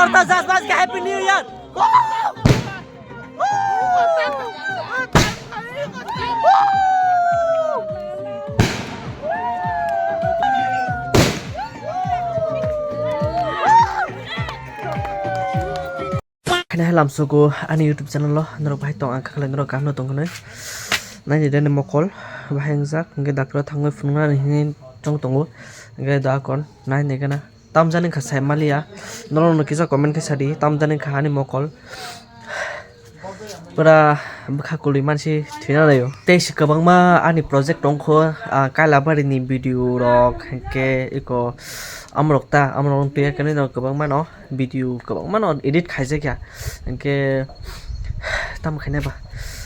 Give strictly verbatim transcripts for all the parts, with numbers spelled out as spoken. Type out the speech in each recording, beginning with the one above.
Happy New Year. Khaina hai lamsogo ani YouTube channel o norok bahai tong, ang kha khlai norok kaham no tong hinwi. Naini dini mokol bahai wngjak, hwnkhe doctor o thangwi phunuknani hinwi chong tongo, hwnkhe doakon naini gana. Tamjani wngkha sai maliya, norokno kisa comment khe sadi, tamjani wngkha ani mokol. Pura bwkha kwlwi mansi thwina laio. Tei se kwbangma ani project tongkho, ah, Kailabari ni video rok, hwnkhe eko amorok ta, amorok twi kwbangma no video kwbangma no edit khaijakya. Hwnkhe tamo khaina ba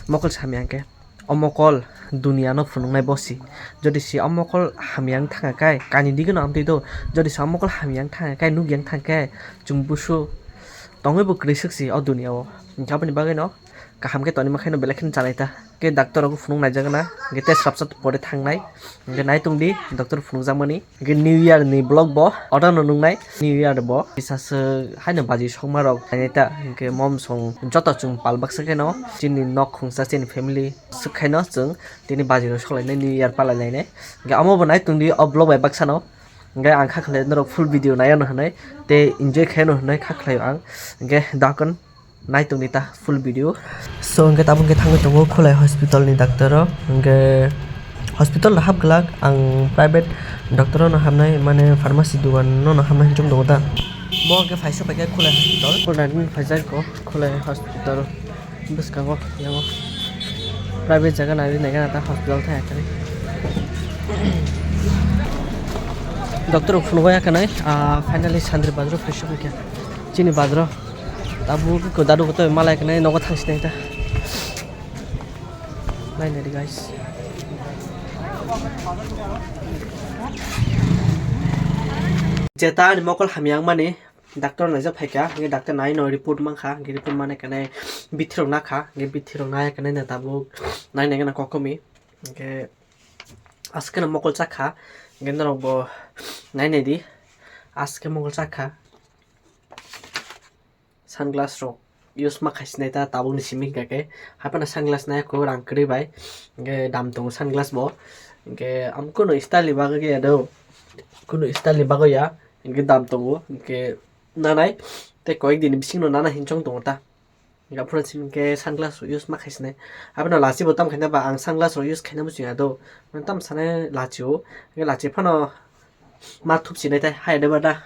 mokol samya hwnkhe. O mokol duniya no phunuknai bosi. Jodi se o mokol hamya wng thangkha khe, kainwi digino amtwi do. Jodi se o mokol hamya wng thangkha khe, nukya wng thangkha khe, chwng busu tongwi bo kwrwi swk si o duniya o. Hwnkhe aboni bagwi no kaham khe tonima khe no belai kheno chanai ta. Khe doctor rok phunuk naijak na, hwnkhe tei swrapsa pore thangnai. Hwnkhe nai tongdi, doctor phunukjakmani. Hwnkhe New Year ni vlog bo, oro no nuknai New Year bo. Kisa swk haino baji sokma rok khainai ta, hwnkhe mom song joto chwng pal baksa kheno chini nok khungsa chini family swk khaino chwng tini baji rok soklainai New Year palai lainai. Hwnkhe omo bo nai tongdi o vlog bai baksa no. Hwnkhe ang kha khlai norok full video nai ano hinwi tei enjoy khai ano hinwi kha khlai ang. Hwnkhe dakon. Nai tongdi ta full video. So, hwnkhe tabuk hwnkhe thangwi tongo Khulai hospital ni doctor o. Hwnkhe hospital no hap glak, ang private doctor o no hapnai, mane pharmacy dogan no no hapnai hinwi chong tongo ta. Bo hwnkhe phaisa paikha Khulai hospital. Khulai ni phaijak ko Khulai hospital bwskango yango private jaga nai nai gana ta hospital thai akhani. Doctor rok phunukgo ya kanai, ah, finally Sandri Bazar o phaisa paikha chini bazar o. Tabuk ko dadu ko to malai kene nogo thangsinai ta. Nai nai di guys. Jeta ani mokol hamya wngmani doctor naijak phaikha, hwnkhe doctor nai no report mankha, hwnkhe report mane kene bithi rok nakha, hwnkhe bithi rok nai kene tabuk nai nai gana kokomi, hwnkhe askeno mokol chakha, hwnkhe norok bo nai nai di, aske mokol chakha. Sunglass rok use ma khaisinai ta tabukni simi hwnkha khe, haphano sunglass nai kho rang kwrwi bai, hwnkhe dam tongo sunglass bo, hwnkhe am kunu style ni bagwi ya do, kunu style ni bagwi ya, hwnkhe dam tongo, hwnkhe nanai tei koyek din ni bisingo nana hinwi chong tongo ta, hwnkhe aphuru simi hwnkhe sunglass rok use ma khaisinai, haphano lachi bo tam khaina ba ang sunglass rok use khaina muchung ya do, tam sanai lachi o, hwnkhe lachi phano ma thupsinai tai hai de ba da.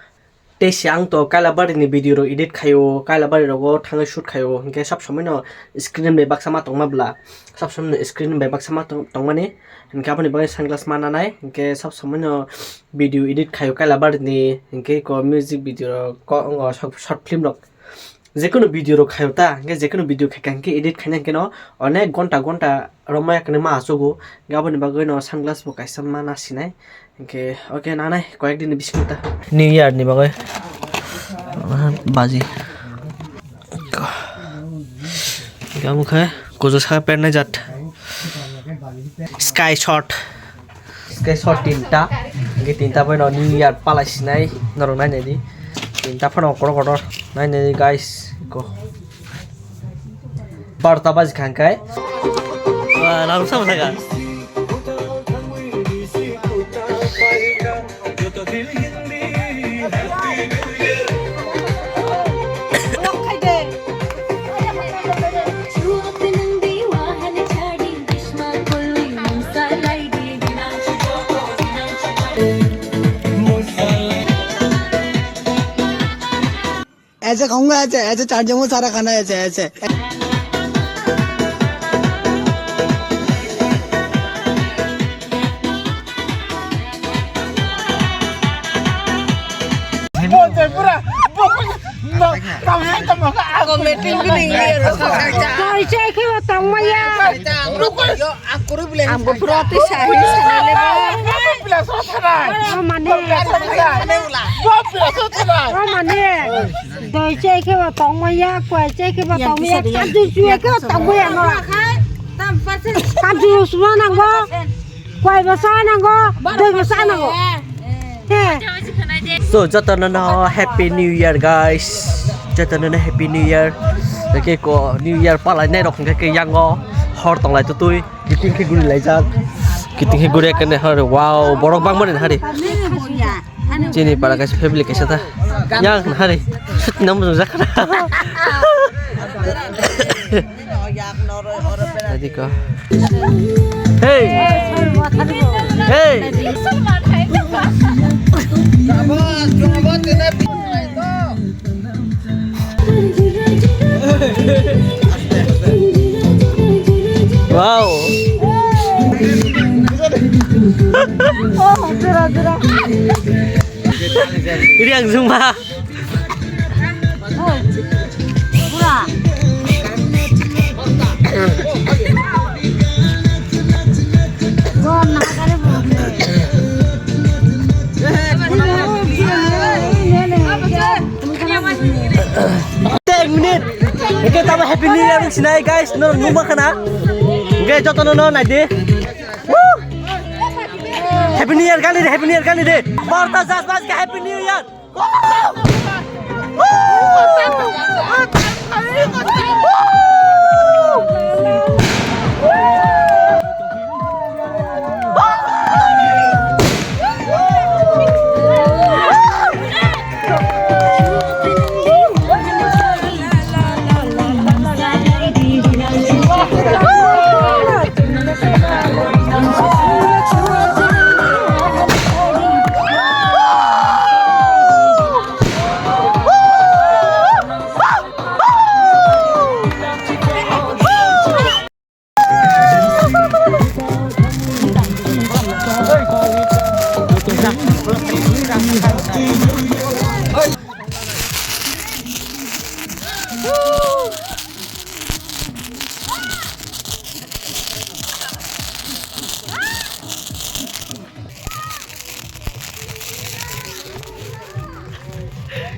Tei se ang to Kailabari ni video rok edit khaio, Kailabari rogo thangwi shoot khaio, hwnkhe sab somoi no screen bai baksa ma tongma bwla, sab somoi no screen bai baksa ma tong-, tongmani, hwnkhe aboni bagwi sunglass ma nanai, hwnkhe sab somoi no video edit khaio Kailabari ni, hwnkhe ko music video rok, ko, wngo short, short film rok. Jekunu video rok khaio ta, hwnkhe jekunu video khaikha hwnkhe edit khaina hwnkhe no onek gonta gonta romwi ya khe ma achugo, hwnkhe aboni bagwi no sunglass bo kaisa ma nasinai, hwnkhe okay nanai koyek din ni bisingo ta. New Year ni bagwi baji. Hwnkhe omo khe kuchuk saka pernai jat. Sky shot. Sky shot tinta. Hwnkhe tinta bai no New Year palai sinai norok nai nai di. Tinta phano kotor kotor nai nai di guys. Ko. Barota baji kha hwnkhe. Wah, langsung saja. ऐसे खाऊंगा, ऐसे, ऐसे चाट जाऊंगा, सारा खाना ऐसे, ऐसे। Doi chai khe bo tongmaya. Ang bo phuru twi sahi sanai le bo. O mane. O mane. Doi chai khe bo tongmaya, kwai chai khe bo tongmaya, kaju chua khe bo tongmaya no. Kaju chua nango, kwai bo cha nango, doi bo cha nango. He. So, jotono no Happy New Year, guys. Jotono no Happy New Year. Eke ko New Year palai nai rok hingke ke yango hor tonglai tutui. Kiting ke guri laijak. Kiting ke guri ekene hor. Wow, borok bangmani hari. Chini para kaisa family kaisa ta. Yang hari. Sut nam jung jakana. Tadi ko. Hey. Hey. Wow. Ini yang zumba. Ek minute. Oke, tamo Happy New Year sinai guys, no numa khana. Oke, joto no no naidi. Woo! Happy New Year gali de, Happy New Year gali de. Borta jas bas ke Happy New Year.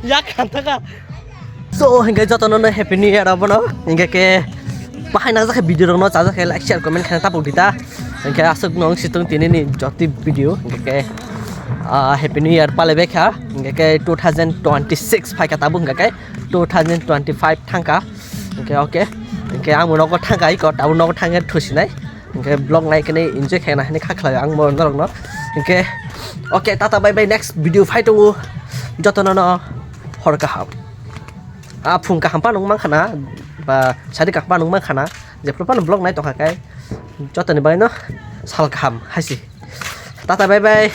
Yak khan thaka. So, hingke jotono no Happy New Year abono. Hingke ke bahai nang jakhe video rok no chajak khe like, share, comment khe tapuk dita. Hingke aswk nong situng tini ni joti video. Hingke ke, ah, Happy New Year pale bekha. Hingke ke two thousand twenty-six phaika tabuk hingke ke two thousand twenty-five thangka. Hingke okay. Hingke ang nogo thangka iko tabuk nogo thangke thusinai. Hingke vlog nai kene enjoy khaina hini kha khlai ang mo norok no. Hingke okay, tata bye bye, next video phai tongo. Jotono no hor kaham. A phung kaham pa nung mankha na, ba sari kaham pa nung mankha na, jephru phano vlog nai tongkha kai. Jotoni bagwi no sal kaham haisi. Tata bye bye.